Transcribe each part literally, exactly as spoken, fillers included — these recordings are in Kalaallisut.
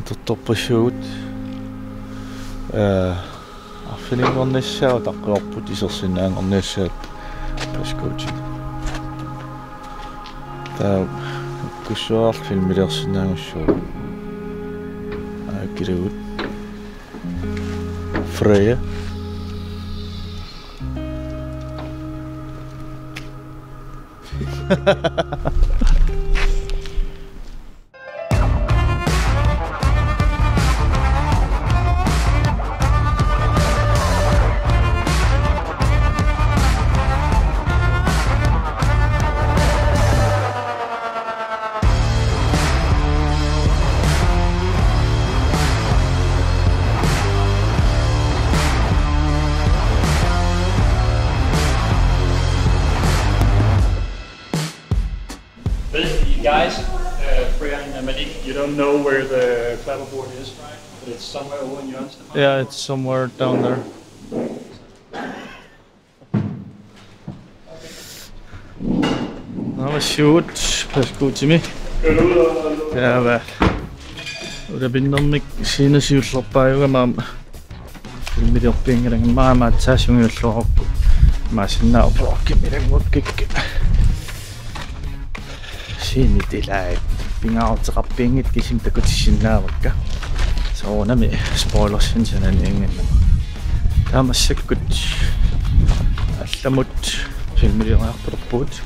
Tortorpassuugut. Ee, arfininngornissaa utaqqiorput, isersinnaanngornissaa paskuuti. Taava kussuaarlu filmiliorsinnaanngussuugut. Aa, kilagut. Freja. Hey, guys, uh, Freja and Malik, you don't know where the clapperboard is, right? But it's somewhere over in Jørgensen. Yeah, it's somewhere down there. Naammassivugut paskuutimi. Taava ulapinnermik scenep siullerpaajugami aamma filmiliorpianngilanga, aamma aatsaat sungiulluarukku. Aamma sinna vloggimi ilanngukkikka. Scenit ilaat pingaaruteqarpianngitsut kisimi takutissinnaavakka. Soorunami spoilersinik sananiannginnama. Taava massakkut allamut filmiliorniartulerpugut.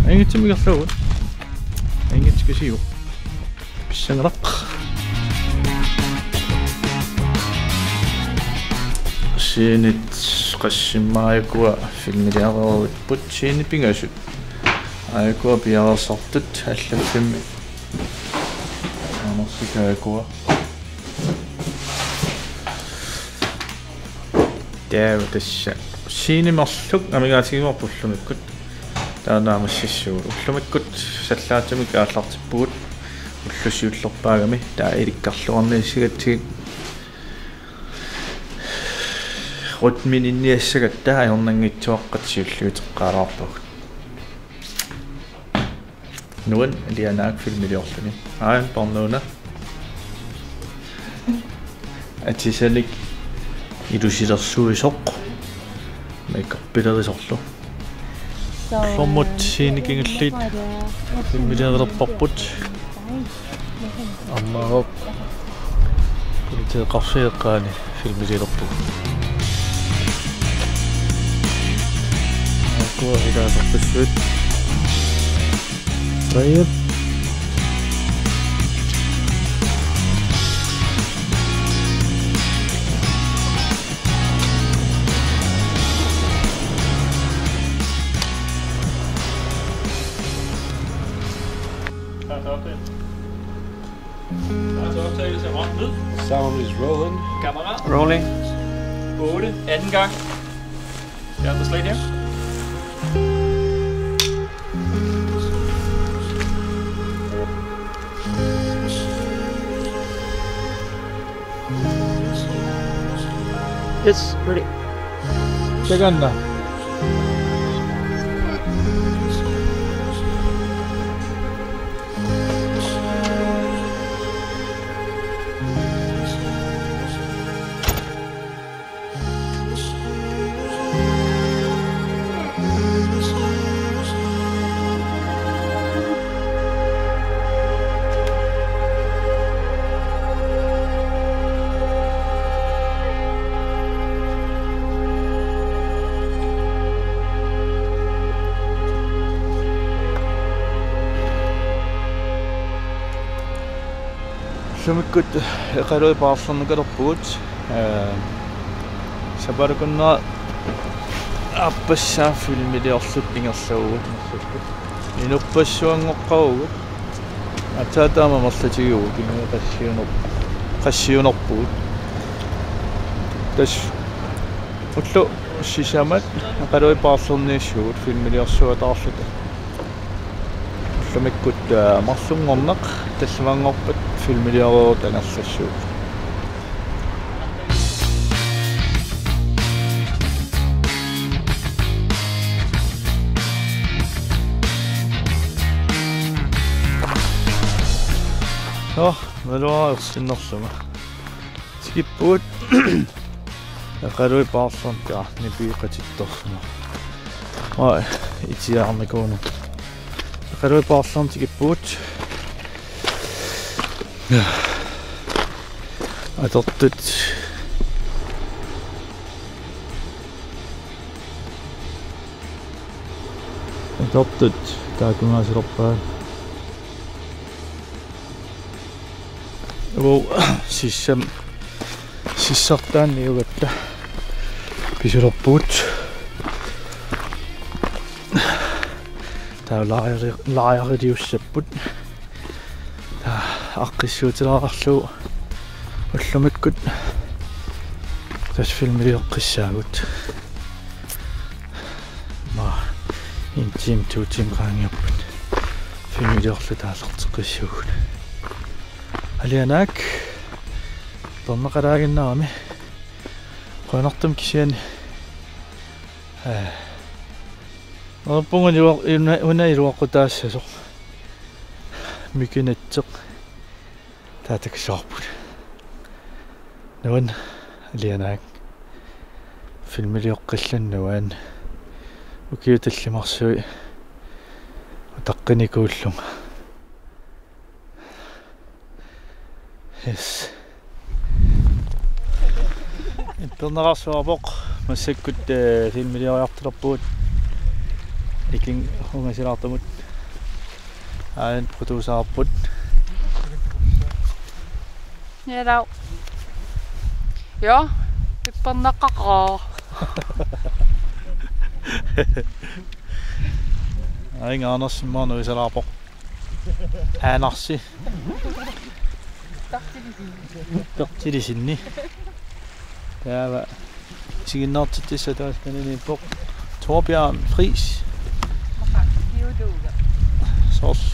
Ajunngitsumik ingerlavugut. Ajunngitsukusiuk. Pissanganaq. Scenit qassimma aajukua filmiliareerupput, scenit pingasut. Aajukua piareersartut allaffimmi. Aamma aajukua. Taava tassa scene marluk amigaatigivarput ullumikkut. Taava naammassissuugut. Ullumikkut sallaattumik aallartippugut. Ulloq siullerpaagami taava ilikkarluarniassagatsigu. Rytminik ilinniassagatta ajornanngitsuaqqat siulliuteqqaalaarpagut. Nuann' Lianaaq filmiliorluni. Aajuna pornuuna. Atisanik ilusilersuisoq. Makeupilerisorlu. Ullormut scenit kingulliit filmilialerparput. Aamma politiit eqqarsaat eqqaani filmiliorpugut. Aajukua ilaasorpassuit. Tayyip. Sound is rolling. Kamera. Rolling. Otte. Anden gang. Ja, the slate here. Yes, ready. Takanna. Ullumikkut Eqaluit paarlornikuulerpugut, ee, sapaatip akunnera aappassaa filmiliorluta ingerlavugut. Inuppassuanngoqqavugut. Aatsaat taama amerlatigivugut, inuit qassiuner-, qassiunerpugut. Tassa ullut sisamat Eqaluit paarlorniassuugut filmiliorsuataarluta. Ullumikkut, aa, marlunngorneq tallimanngorpat filmiliareeruta angerlassuugut. Nå, naluara ersinnerlunga. Tikippugut. Eqaluit paarlorneq nipiiqatittorsuaq. Aa, itiaarnikuuneq. Eqaluit paarlorneq tikippugut. Ja. Atortut. Atortut taakkunaasalerpaat. Uu, sissam-, sissartaanniugatta pisulerpugut. Taava lejri-, lejriliussapput. Taava aaqqissuutilaarlugu ullumikkut tassa filmilioqqissaagut. Maa, en time, to timer qaangiupput filmiliorluta aallarteqqissaagut. Alianaak, torneqalaaginnarami. Qujanartumik kisianni. Ee. Neriuppunga iluaq-, una, una iluaqutaassasoq. Mikinatseq. Taava takusaarput. Nuann, Alianaak. Filmilioqqillunga nuann. Ukiut tallimarsui utaqqinikuullunga. Yes. Ipperneqarsuarpoq massakkut, eh, filmilioriartulerpugut. Iking ungasilaartumut. Aajuna producererput. Hello. Jo, ipperneqaqaaq. Aajuna Anders immaqa nuisalaarpoq. Anarsi. Tortilisinni. Taava isiginnaartitsissaq taanna naniippoq. Torbjørn Friis. Soorlu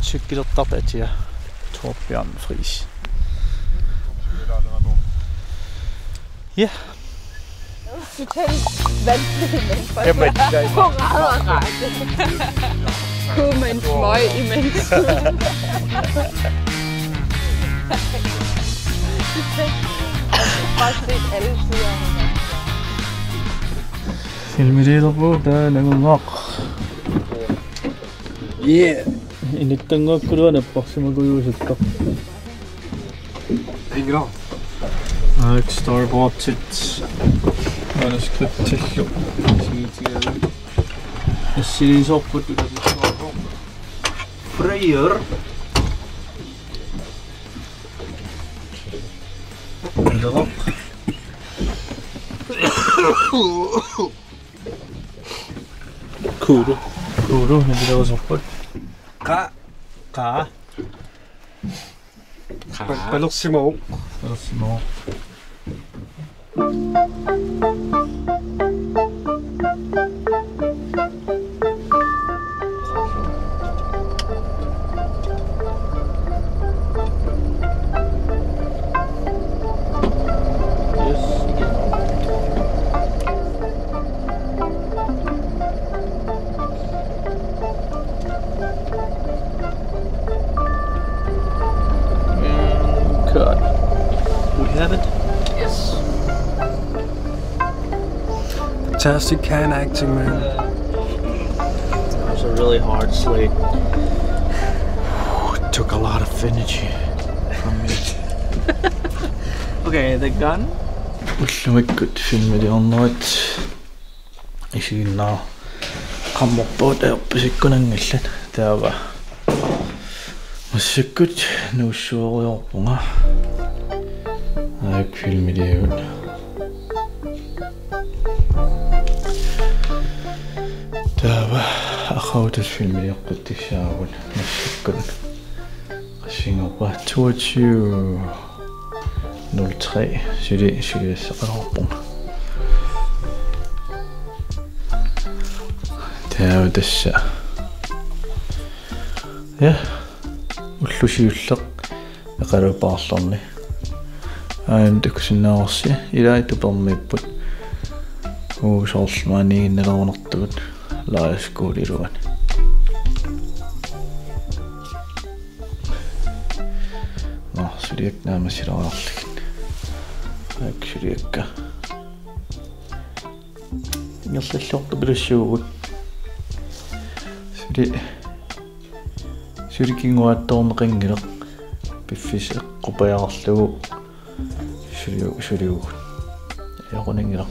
cykelertartoq atia. Torbjørn Friis. Ja. Totalt vanskelig, men på rad og række. Kunne man smøge imens? Bare set alle sider af hinanden. Filmiliorpugut, taava nangunnaq. Yeah. Inuttannguakkuluunniit napparsimakujuusuttoq. Ikke da. Aa, storyboardit manuskriptillu. Assiliisoorput utatissuarpoq. Freyr. Kuulu. Kuulu. Kuulu, nipilerusorput. Qa. Qa. Qa. Pa-, palersimavoq. Palersimavoq. Yes. And cut. We have it? Yes. Fantastic hand acting, man. That was a really hard slate. It took a lot of energy from me. Okay, the gun. Ullumikkut filmiliornerit isiginnaartitsisarput ajorpassikkunanngillat. Taava massakkut nuussuoriarpunga. Aak filmiliorput. Taava aqagu tassa filmilioqqissaagut massakkut. Qassinngorpa toogtyve nul tre, suli, suliassaqalaarpunga. Taava tassa. Ja, ulloq siulleq Eqaluit Paarlorneq. Aajuna takusinnaavarsi, ilai tupermiipput. Uu, soorlu maaniiginnalerunertugut. Lejrskole iluani. Suliakka naammassilaariarlugit. Aak suliakka. Ingerlalluartupilussuugut. Suli, suli kinguaattoorneqanngilaq. Piffissaq eqqupajaarlugu. Suliu-, suliugut. Ajoqunanngilaq.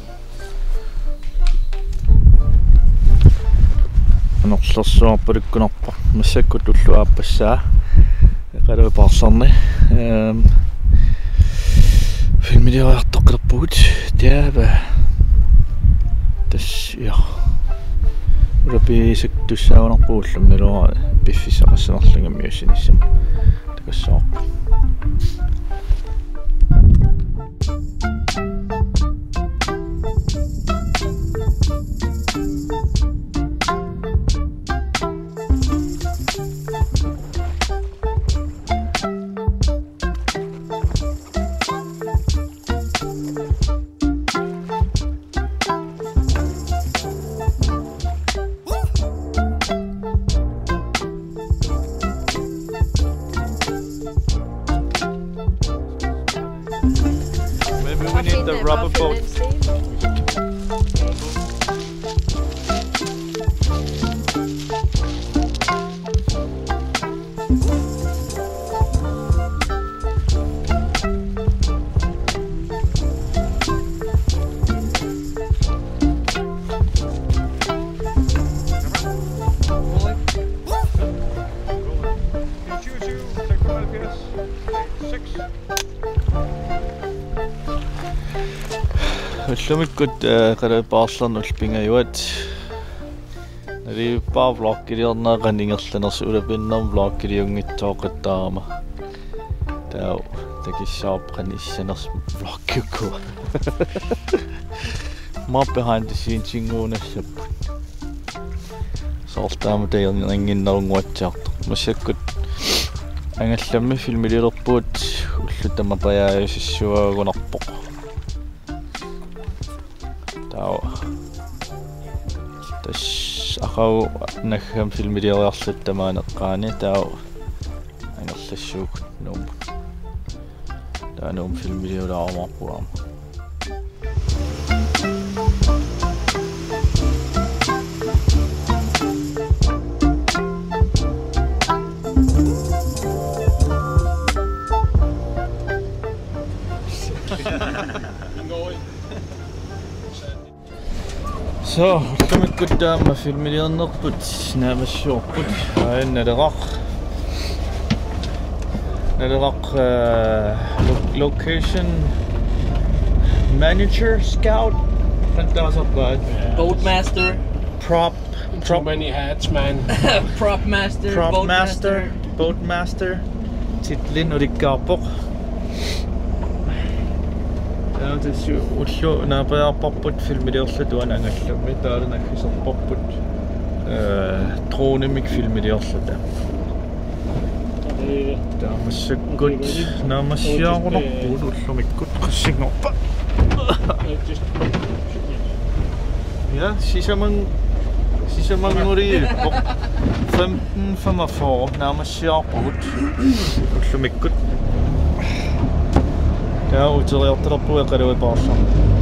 Anorlersuarpalukkunarpoq. Massakkut ulloq aappassaa. Eqaluit paarlarni. Ehm, filmilioriartoqqilerpugut. Taava. Tassa, ja. Ulapiisakka tussaagunarpugut ullumi, naluara piffissaq qassanerlunga immiussinissaq. Takassavarput. Maybe we need the rubber boat. Ullumikkut, eh, eqaluit paarlarni ullut pingajuat. Nalivippaat vloggiliorneq qanoq ingerlanersoq, ulapinnarmi vloggiliunngitsooqattaarama. Taava takissavarput qanoq issanersoq vloggiukkua. Aamma behind the scenes-innguunassapput. Soorlu taama takornarinnginnerunguatsiartoq. Massakkut angallammi filmiliulerpugut, ulloq taama pajaajusissuagunarpoq. Taava. Tassa aqagu naggami filmilioriarluta tamaani eqqaani, taava angerlassuugut Nuummut. Taava Nuummut filmiliulaarumaarpugut aamma. So, ullumikkut taama filmiliornerput naammassivarput. Aajuna Naleraq. Naleraq, eh, lo-, location manager, scout. Qanoq taasarpaat? Boatmaster. Prop, too prop, many hats, man. Prop master, prop boat master, master. Boat master. Titli ulikkaarpoq. Taava tassa ulloq naapajaarparput filmiliorluta uani angallammi, taavalu naggaserparput, eh, dronemik filmiliorluta. Taava massakkut naammassiarunarpugut ullumikkut, qassinngorpat. Ja, sisaman-, sisamanngulerpoq. Femten femogfyrre naammassiarpugut ullumikkut. Taava uteriartalerpugut eqaluit paarlarni.